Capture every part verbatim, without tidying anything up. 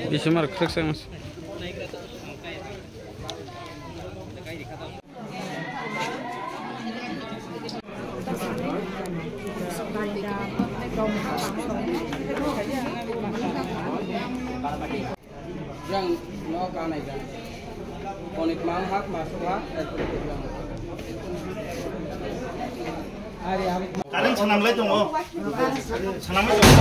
Bisimar khreksa mas. Yang no kanai kan. Konik mang hak masuk hak. Karing sanam lai tongo. Sanam lai tongo.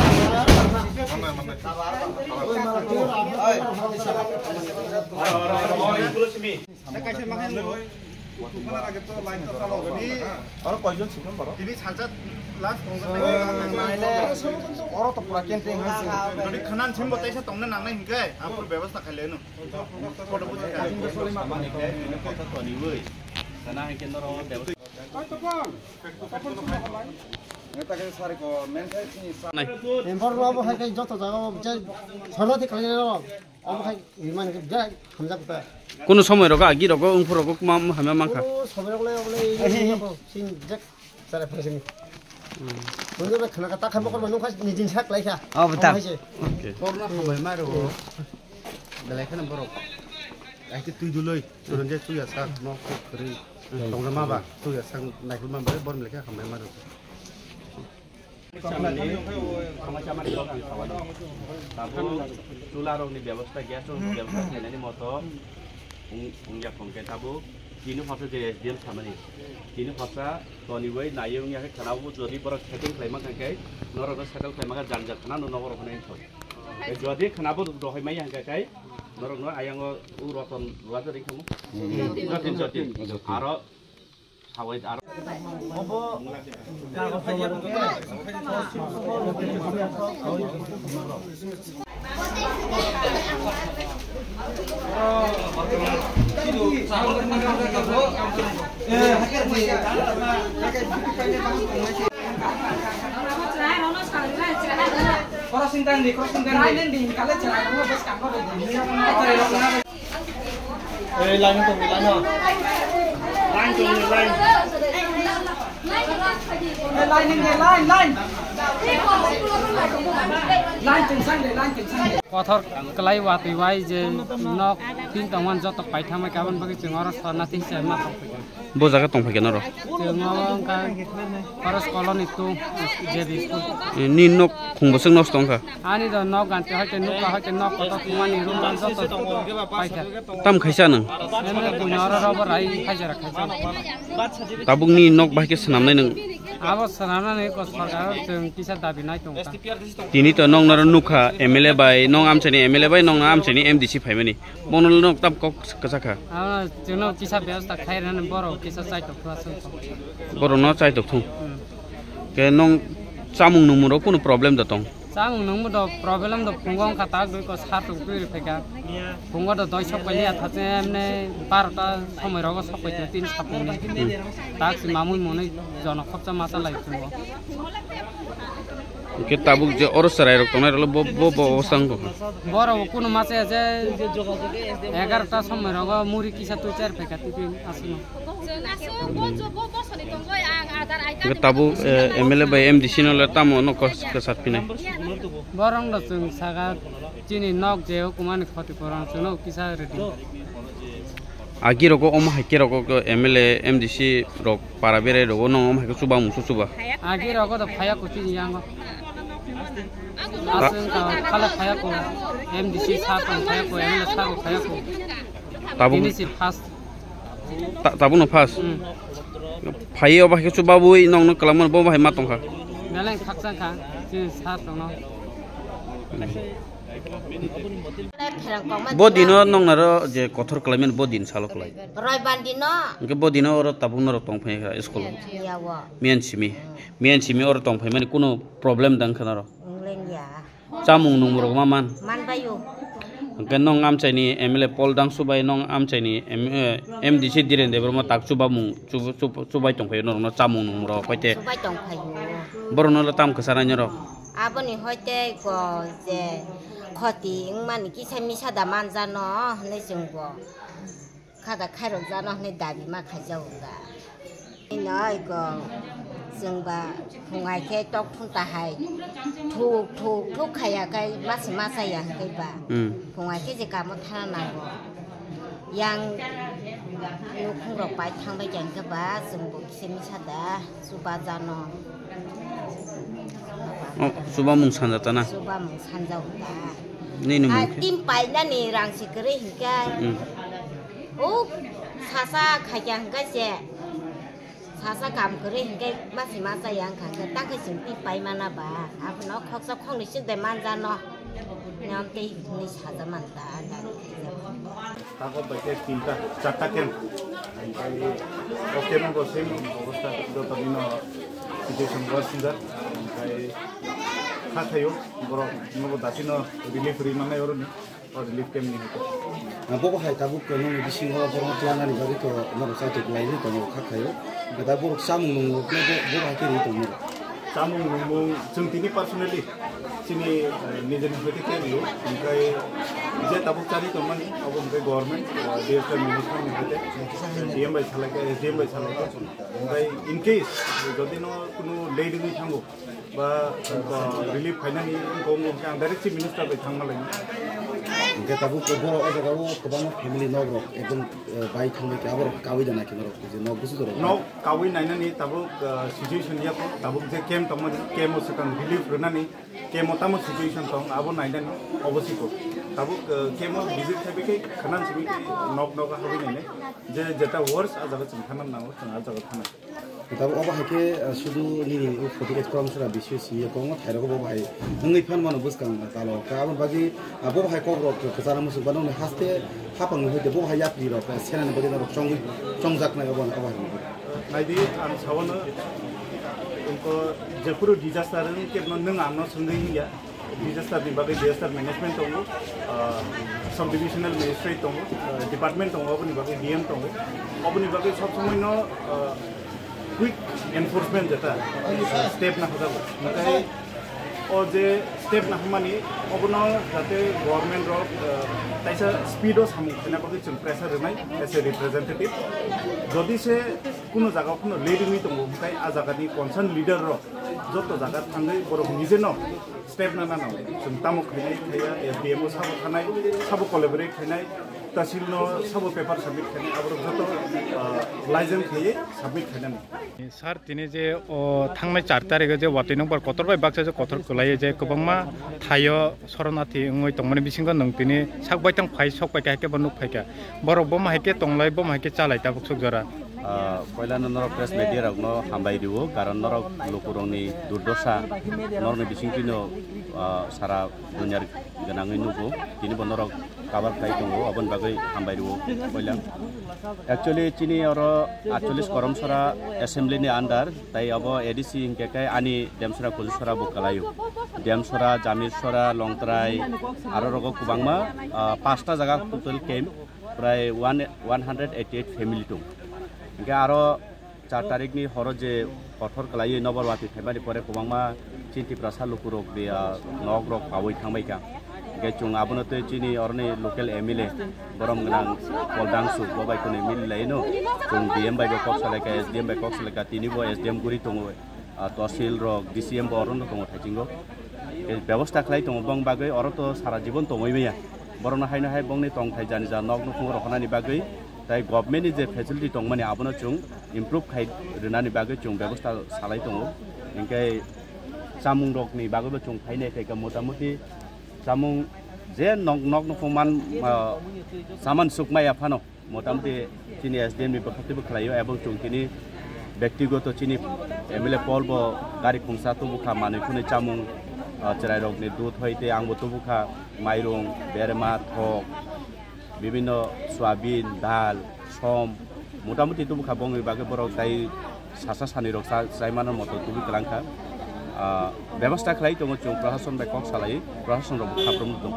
Oro koijon sikon borok? Tini salsa last ongkha. Naile oro to pura kenteng hai se. Jodi khanan sembo teisa tongna nangnai hinkhe, apor bebostha khaileno. Photo buji kha. Samani khe, kotha toniwi. Sana hinkhe noro bebostha. Neta khe sari ko, men khe sini sa- Nai. Empor rabo hai khe joto jaga o je sarati khaileno. Omo hai rimani khe birai hamjak ta. Kuno somoi rogo agi rogo wngphuru rogo ma, ma, hamya mankha. Kuno somoi rogo le, omo le, sin jak sara phasini. Hmm. Kuno be khana ka ta kha mokol manu kha nijin sak lai kha. Oh, betul. Omo hai se. Okay. Korna khambai ma rogo. Belai khana borok. Ai ke tui duloi, suran je tui asak, nok khri. Tongjama ba, tui asak, naikhulma ba, bor belai kha khambai ma rogo. Samani, khama chamani kok ang sawano. Tabuk chula rokni bebosta, gas rokni bebosta khlainani moto wng-, wngya khong khe tabuk tini horsa je S D M samani. Tini horsa toniwi naiwi wngya khe khwnabu jodi borok settle khlaima kha khe norokno settle khlaima khe jang jang khwna no nogo rok hwnwi thok. Jodi khwnabu rohoi maya hwnkha khe norokno ayango u roton rwajak ri khamu. Jotin, jotin. Aro Crossing tang di, crossing tang di. Line tong di, line tong di, line. Ei, line tong di, line. Ei, line tong di, line, line. Line tong sang di, line tong sang di. Kothor kwlai watwi bai je nok tin tongmani joto paithakmai, aboni bagwi chwng oro sorna tin se ma tongphaikha. Bo jaga tongphaikha norok? Chwng oro wngkha Forest Colony two J B school. Ni nok khung bwswk nosto wngkha? Ani do nok ganti hoite nukla hoite nok kotor thumani room joto paikha. Tam khaisa nwng? Emne buino oro robo rai khaijara khaisa. Tabukni nok bahai khe swnamnai nwng? Abo swnamnani ko sorkar chwng kisa dabi nai tongkha. Tini to nokno nukha M L A bai, nong amchaini M L A bai, nong amchaini M D C phaimani. Bono nok tam kok kwchakha. Ah, chwngno kisa bebosta khairani borok kisa chaitok thung aswk. Borokno chaitok thung. Hmm. Ke nong chamung nungmung rok kunu problem da tong? Chamung nungmung do problem do phungo wngkha tak dui ko sat tong twi rwphaikha. Phungo do doi sok pailiya thache emne barota somoi rogo sok paitwi tin sapungni. Hmm. Tak si mamui mwnwi jono khopsa masa lai phungo. Hwnkhe tabuk je oro chwrairok tongnai rokle bo, bo, bo obostha wng tongkha. Borok kunu masa je egarota somoi rogo muri kisa twi char phaikha twi aswkno. Hwnkhe tabuk, eh, M L A bai M D C no le tamo no kos-, kwchar phinai. Borok no chwng saka chini nok je hukumani khoti purana chwngno kisa rwdi. Agi rogo omo hai khe rogo M L A, M D C rok para berai rogo nong omo hai khe chuba mung su chuba. Agi rogo do phaya ko chini yango. Aswng ka khala phaya ko M D C sa ko phaya ko M L A sa ko phaya ko. Tabuk, ini si first. Ta-, tabuk no first. Hmm. Phai obo hai khe chuba bui nong no kwlangma bo hai ma tongkha. Beleng khakchang kha chini sa tongno. Bo dino nongnaro je kothor khlaimani bo din salo khlai. Roibar dino. Hwnkhe bo dino oro tabuk norok tongphai kha school o. Yawo. Miyan simi. Miyan simi oro tongphaimani kuno problem dang kha norok. Wnglengliya. Chamung nungmung rok ma man. Manbaio. Hwnkhe nong amchaini M L A Paul Dangsu bai nong amchaini M-, eh, M D C Dhiren Debbarma tak chubamung chub-, chub-, chubai tongphaio norokno chamung nungmung rok hoite. Chubai tongphaio. Borokno le tam kwchana norok. Aboni hoite ko je khoti wngmani kisa misa da manjano hinwi chwngbo. Khada khairok jano hinwi dabi ma khaijago da. Ino iko chwngba phungai khe tok phunta hai thuk thuk thuk khaiya kai masi masa ya hwnkhe ba. Hmm. Phungai khe je kamo thana nango. Yang nukhung rok pai thangbai khe hwnkhe ba chwngbo kisa misa da. Chuba jano. Oh, chuba mung sanjata na? Chuba mung sanjao ta. Nini mung khe? Tin painani rang si kwrwi hinkhe. Hmm. Oh, sasa khaikya hinkhe se. Sasa kam kwrwi hinkhe masi masa yang kha khe ta khe sing tin pai mana ba. Abono khoksa khokni sik de manjano. Nyam tei hinwi saja man ta, gari khaijak. Tago bai khe tinta, charta camp. Omo camp bo same obostha, joto dino situation worse wngkha. Kha khaio, borok nobo dati no relief rwi mannai oroni, o relief camp ni hwnkhe. Bobo hai tabuk nokni bisingo borok tlangnani bagwi to norok chaito kwlai wngwi tongo kha khaio. Da borok chamung nungmung bo, bo hai khe rwi tongo. Chamung nungmung chwng tini personally chini, eh, nijeni hoite khe rio, hwnkhe je tabuk chari tongmani abo hwnkhe government, eh, D S W minister ni hoite, D M bai salaikha, S D M bai salaikha. Hwnkhe in case jodi no kunu late wngwi thango ba, eh, relief phainani wngkha, wngkha hwnkhe ang direct chief minister bai thangma lainai. Hwnkhe tabuk bo o jaga o kwbangma family nok rok ekdom, eh, bai thangbai khe aborok kawi da naikhe norok je nok busu jorok. Nok kawi nainani tabuk, ah, situation ya ko, tabuk je camp tongmani, camp o swkang relief rwnani, camp o tamo situation tong, abo nainani obo siko. Tabuk, ah, camp o visit khaibai khe khwnan simi nok nok habwi nainai. Je jeta worse, ah jaga chwng thana nango, chwng ah jaga thana. Tabuk obo hai khe, ah, sudu nini o photo ekdom sora bisi simi ya kongma thairok obo hai wngwi phan mano bwskang talo. Ka aboni bagwi, ah, bo hai kok rok kwcharo muchung ba nokni haste hapang ni hoite bo hai yapri rok, ah, senani bagwi norok chongwi chongjaknai obo, obo hai. Naidi, ang sawano, engko jephuru disaster wng khe no nwng ano swngwi wngya. Disaster ni bagwi disaster management tongo, ah, subdivisional magistrate tongo, ah, department tongo, oboni bagwi D M tongo. Oboni bagwi sob somoi no, ah, quick enforcement jeta, ah, step na hojago. Nathai o je step na hwnmani obono jate government rok, ah, taisa speed o samung khaina bagwi chwng pressure rwnai as a representative. Jodi se kuno jaga o kuno late wngwi tongo, hwnkhe a jaga ni concern leader rok joto jaga thangwi borok nije no step na nang. Chwng tamo khainai khaiya, S D M o sabo thanai, sabo collaborate khainai, tahsil no sabo paper submit khainai, aborok joto, ah, license khaiwi submit khainani. Sir, tini je o thangnai char tarikh o je watwi nokbar kotor bai baksa je kotor kwlaiwi je kwbangma thaio soronarthi wngwi tongmani bisingo nwng tini sak baithang phai sok pai kha, hai khe bo nuk phai kha. Borok bo ma hai khe tonglai, bo ma hai khe chalai tabuk sok jora. Ah, poilano norok press media rokno hambai rwo, karon norok lukurokni durdosa norokni bisingtwino, ah, sara dunya gwnangwi nugo, tini bo norok cover khlai tongo, oboni bagwi hambai rwo poila. Actually, chini oro atchollish Koromsora assembly ni under, tai obo A D C hinkhe khe ani Demsora Kulusora bo kwlaio. Demsora, Jamirsora, Longtrai, aro rogo kwbangma, ah, pasta jaga total camp. Prai one, one hundred eighty eight family tong. Hingke aro char tarikni horo je kothor kwlaiwi nobor watwi phaimani pore kwbangma chini Tiprasa lukurok de, ah, nokrok paui thangbaikha. Hingke chwng abono tei chini oroni local M L A borom gwnang Paul Dangsu bo bai kwnwi mili laino. Chwng D M bai bo kok salaikha, S D M bai kok salaikha, tini bo S D M guri tongo. Ah, tosil rok, D C M bo orono tongo thaisingo. Tei bebosta khlai tongo bong bagwi, oro to sara jibon tongwi maya. Borokno haino hai bongni tongthai jani ja nok nukhungo rohornani bagwi, tai government ni je facility tongmani abono chwng improve khai rwnani bagwi chwng bebosta salai tongo. Hinkhe chamung rokni bagwibo chwng phainai phaikha motamuti chamung je nok, nok nukhung man, ah, saman sukmaya phano. Motamuti chini S D M ni bwkhaktwi bwkhlaio, ebong chwng tini bektigoto chini M L A Paul bo gari khungsa tubukha manwi khwnwi chamung ah, chwrairokni dudh hoite angbo tubukha, mairung, berma, thok, bibhinno soyabin, dal, som, motamuti tubukha, bongni bagwi borok tai sasa sanirok cha-, chai mano moto tubui kwlangkha. Ah, bebasta khlai tongo chwng, prohason bai kok salai, prohason rok khaprumno tong.